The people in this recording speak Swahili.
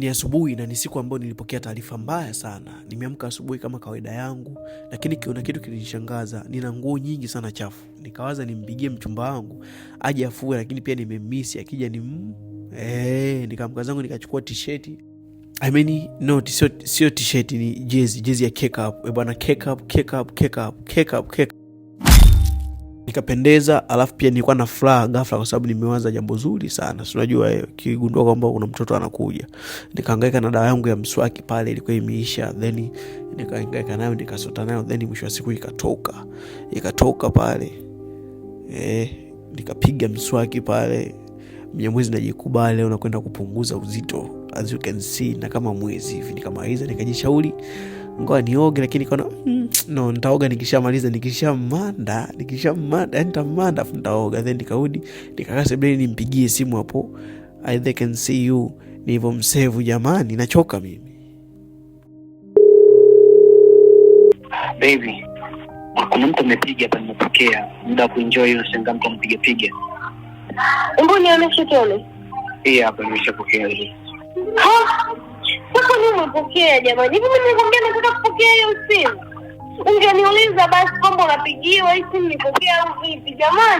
Ni asubuhi na ni siku ambayo nilipokea taarifa mbaya sana. Nimeamka asubuhi kama kawaida yangu, lakini kuna kitu kilinishangaza. Nina nguo nyingi sana chafu. Nikawaza nimpigie mchumba wangu aje afue, lakini pia nimemisi, akija ni nikaamka zangu nikachukua tisheti. I mean, no, sio tisheti, ni jezi, jezi ya Cake Up. Eh bwana, Cake Up, Cake Up, Cake Up, Cake Up, Cake. Nikapendeza, alafu pia nilikuwa na furaha ghafla kwa sababu nimewaza jambo zuri sana. Si unajua kigundua kwamba kuna mtoto anakuja. Nikahangaika na dawa yangu ya mswaki pale, ilikuwa imeisha, then nikahangaika nayo, nikasota nayo, then mwisho wa siku ikatoka. Ikatoka pale. Nikapiga mswaki pale. Mnyamwezi najikubali leo nakwenda kupunguza uzito, as you can see, na kama mwezi hivi nikamaliza, nikajishauri ngoja nioge, lakini nikaona no, nitaoga nikishamaliza, nikishamanda, yani nitamanda afu nitaoga. Then nikarudi nikakaa sebuleni nimpigie simu hapo, I can see you, nilivyomsave jamani, nachoka mimi. Baby, kuna mtu amepiga hapa, nimepokea. Muda wa kuenjoy, unashangaa mtu amepiga piga. Hebu nionyeshe tuone. Hii hapa nimeshapokea hii. Ha! Sasa nini umepokea jamani? Hivi mimi nilikwambia nataka kupokea hiyo simu. Ungeniuliza basi kwamba unapigiwa hii simu nipokea au vipi jamani?